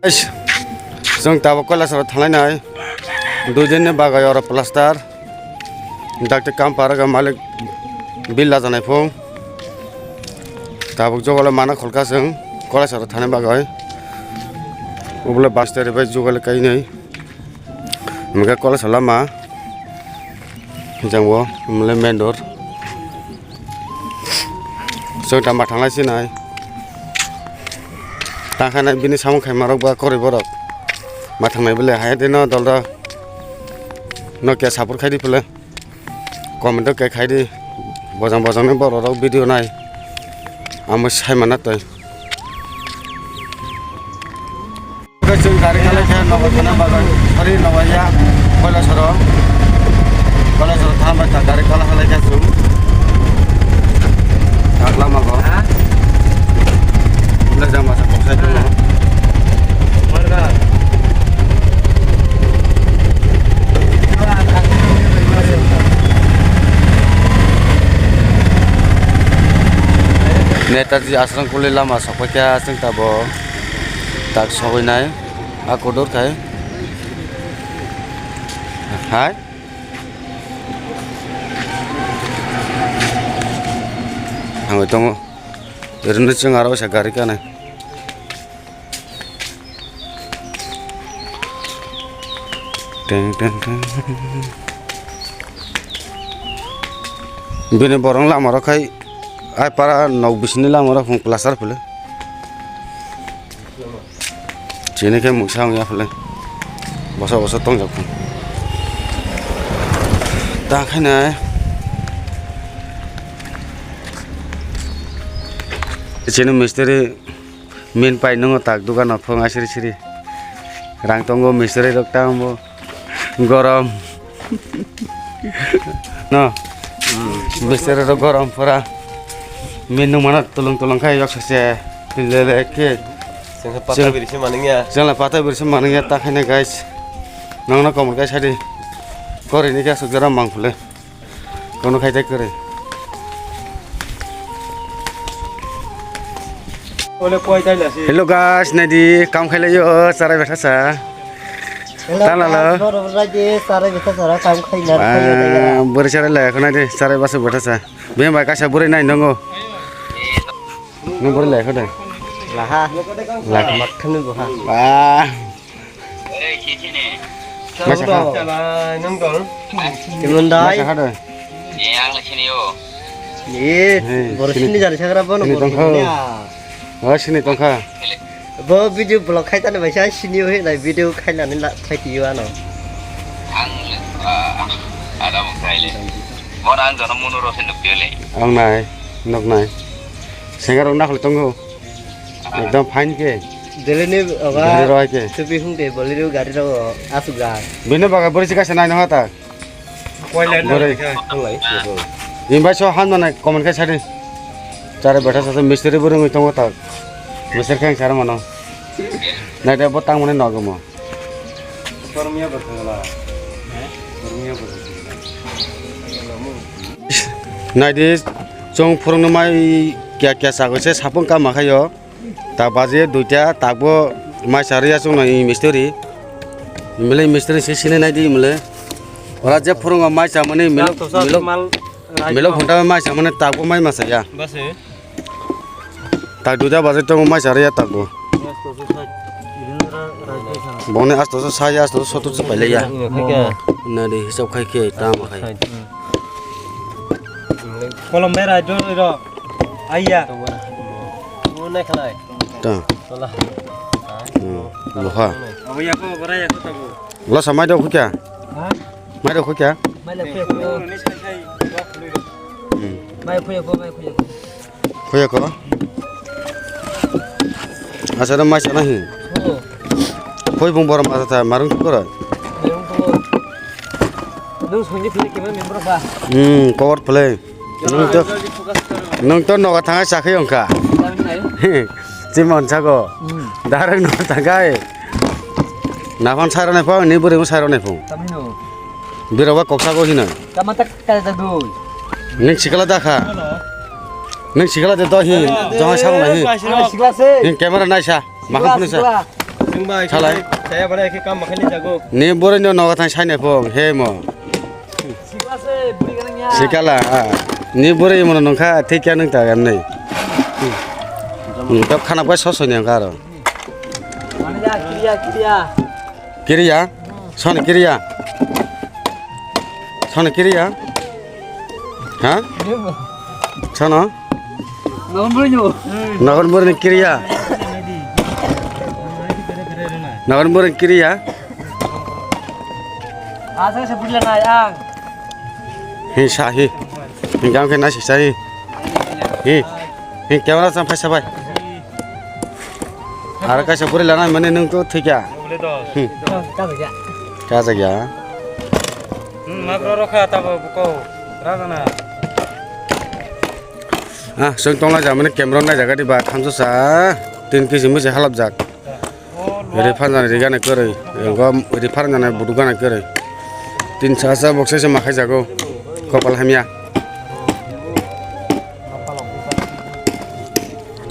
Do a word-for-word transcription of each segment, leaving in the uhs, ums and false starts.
Guys, chwng tabuk Kailasoro thanglai nai. Dui din ni bagwi oro plaster. Dakti kam parok malik bill lajanai phung. Tabuk jogole mana kholka chwng Kailasoro thani bagwi. Ubole bus stand bai jogole kainwi. Hingke college lama jang o mole main door. Chwng tama thanglai sinai. Tangkha nai bini samung khaima rok ba kwrwi borok. Ma thangnai bole hai de no dol rok. No khe support khai di pele. Comment o khe khai di, bojong bojong ni borok rok video nai, amo sai mana twi. Chwng gari khalai khe nogo thana bagwi, sorry, nogo ya, Kailasoro, Kailasoro thang bai ta gari khalai khalai khe chwng. Dak lama go. Belai jang masa kok sai tongo. Netaji Ashram Kuli lama sokphaikha chwng tabuk tak sogwinai a kotor khai hai. Thangwi tongo. Rwno chwng aro sa gari kanai. Teng, teng, teng. Bini borok lama rok khai ai para nok bisini lama rok hwn plaster phile. Chini khe mungsa wngya phile. Bosa bosa tongjak phun. Ta khainai. Chini mistiri. Min pai nungo tak dugano phung asiri siri. Rang tongo misiri rok tamo gorom. No. Misiri rok gorom pura. Min nung mana tulung tulung khai yok sese. Lele ke. Sengkhe pata birisi maningya. Jala pata birisi maningya ta khaine guys. Nongno komor kai sadi. Kori ni kya sujara mangphule. Kono khai tai kwrwi. Hello guys, naidi kam khailaiyo, charai betha sa. Hello. Tala lo. Guys, borok naidi charai betha sa, kam khaina. Ah, bwrwi charai lai khonai di, charai basu betha sa. Bini bai kaisa bwrwi nai nongo. Nung bwrwi lai khode. Laha. Laha. Makhani buha. Ah. Masa kha? Nung tong. Timun dai. Masa kha de? Ni ang le sini yo. Ni, hey, boro sini. Sini jani sagra bono sini boro tongkha. Sini ya. Oh, sini tongkha. Bo video vlog khai tani bai sa sini yo he nai video khai nani la khai ti yo ano. Ang le, ah, ada mo khai le. Mo ang jono mono ro se nuk le. Ang nai, nok nai. Sengar rok nakhole tongo. Ekdom fine khe. Delhi ni oga Delhi rok hai khe. Tupi hung de Bolero gari rok asuk ga. Bini baga bori si kaisa nai nang ta. Koilai bori. Nang kha. Imbai so han mana comment khai sadi. Chare betha sa mistri burung tongo ta. Mistri khang sar mano. Nai de bo tang mane nogo mo. Naidi, chwng phwrwngno mai kiya kiya chagwi se sapung kama khaio. Ta baji duita, takbo mai cha rwya chwngno i mistri. Imle mistri se sini naidi imle. Ora je phwrwngo mai chamani milok, milok, milok phunta mai chamani takbo mai ma chaya. Tak duita baje tongo mai cha rwya takbo. Boni asto so sai asto so sotur se pailaiya. Nadi hisab khai khe tama khai. Kolom berai do ro. Aiya. Mo nai khlai. Ta. Tola. Hmm, loha. Abo yako, bara yako tabo. Lo samai do khukya. Ha? Mai do khukya. Mai le khukya. Hmm. Mai khukya ko, mai khukya ko. Khoya ko? Asa da mai sana hi. Oh. Khoi bung borom asa ta marung tu kora. Marung tu. Nung sonji philai kema member ba? Hmm, cover play. Nung to, nung to noga thangai sakhai ongkha. Tamni nai? Chimon sago. Hmm. Darang noga thangai. Napan sairo nai phung, ni bwrwi sairo nai phung. Tamni no? Biro ba koksa go hinoi. Tama tak kare ta doi. Ning sikala da kha. Ning sikala de do hin, jong sa na hin. Sikla se. Ning camera nai sa. Makam puni sa. Sikla. Nung bai, Salai. Saya pada ke kam makan ni jago. Ni boroi no nogo thang sai nai phung, he mo. Sikla se, buri ganang ya. Sikala, ah. Ni boroi mo nung kha, thik kya nung ta gan nei. Ni tok khana bai so so ni ang karo. Mana ya, kiriya, kiriya. Kiriya? Sono kiriya? Sono kiriya? Ha? Sono? Nogon buri nyo. Nogon buri ni kiriya? Nogon buri ni kiriya? Asa se buri la na yang. Hi sa hi. Hi gam ke na si sa hi. Hi. Hi camera sam phai sa bai. Aro kaisa buri lana mane nung to thikya. Hmm. Kajakya. Hmm, ma bro rokha tabo buko. Ragana. Ah, song tongla ja mane camera nai jaga di ba thamsa sa tin kg mujhe halap jak. Ri phan jana ri gana kwrwi. Engko ri phan jana budu gana kwrwi. Tin sa sa bokse se makhai jago. Kopal hamya.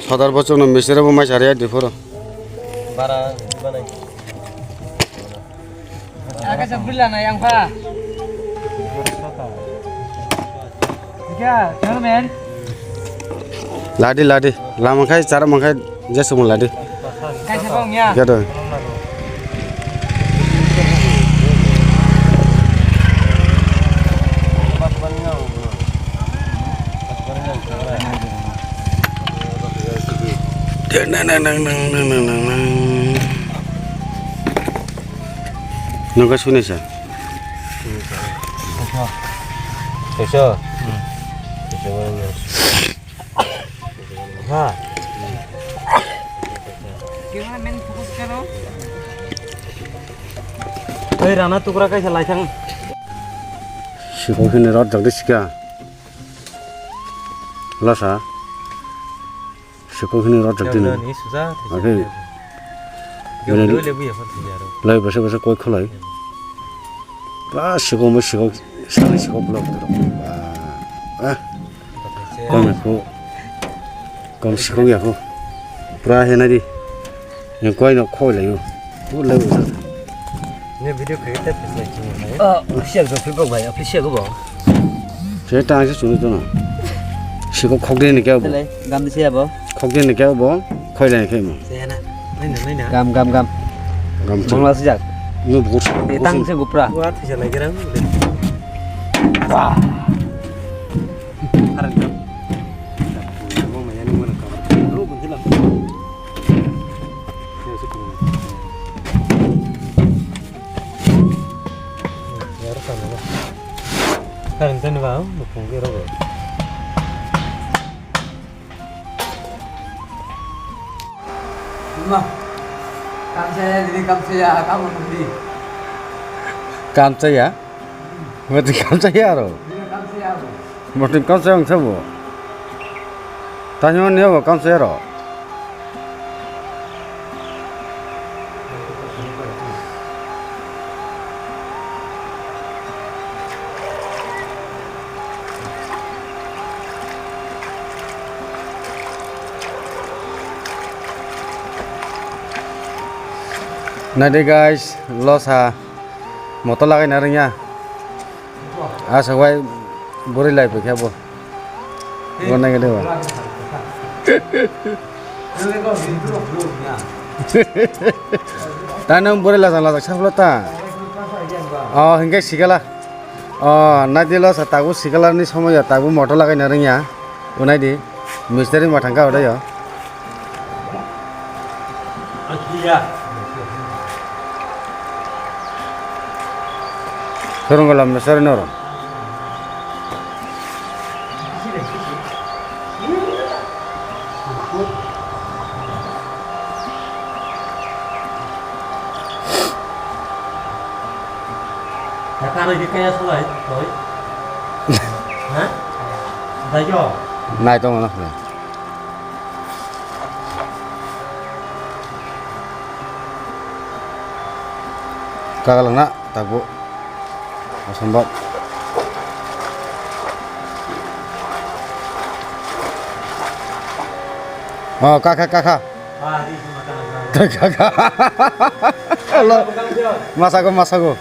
Sodar bochokno misira bo mai chariya di phoro. Bara banai. Aga sa bula na yang pha. Ya, chairman. Ladi, ladi. Lama khai, chara mangkhai, jesu mo ladi. Kaisa bong ya. Ya do. Nang ka suni sa. Saiso. Saiso. Ha. Oi, rana tukra kaisa laithang. Sikok hini rot jagdi sika. Lasa. Sikok hini rot jagdi ni. Ni suja. Oke. Gam dole buya phar sujaro. Lai basa basa koi kholai. Ba sikok mo sikok sani sikok blok. Ba. Ah. Kom ko. Kom sikok ya ko. Pura he nai di. Yang koi no khoi lai yo. Pura lai yo. Ne video khai ta pisa chini lai. Ah, official ko Facebook bai, official ko bo. Khe ta ang se chuni tono. Sikok khok de ni kebo. Gam de se abo. Khok de ni kebo. Khoi de ni kebo. Se na. Nai na, nai na. Gam, gam, gam. Gam chini. Bangla sijak. Ni bus. Tang se gupra. Wa thisa lai gerang. Wah. Haran kam. Mo maya ni mo na kam. Ro bunti la. Yar sa na. Haran tani ba, mo phung ge ro. Ma, kamsaya, dini kamsaya, kamu nanti. Kamsaya? Mati kamsaya aro. Dini kamsaya aro. Mati kamsaya ang sabo. Tanya ni abo kamsaya aro. Nadi guys, losa motor lagai na rengya. Asa wai buri lai pekha bo. Bo nai gede ba. Ta nang bore lajak lajak sa phulo ta. Oh, hingke sikala. Oh, nai di lo sa tabu sikala ni somoy ya tabu motor lagai na rengya. Unai di. Mistri ma thangka ode ya. Sorong golam mistri noro. Kaka no hikaya sulai, toi. Ha? Dayo. Nai tong na. Kagalangna tabu. Asambak. Oh, kaka, kaka. Masago, masago.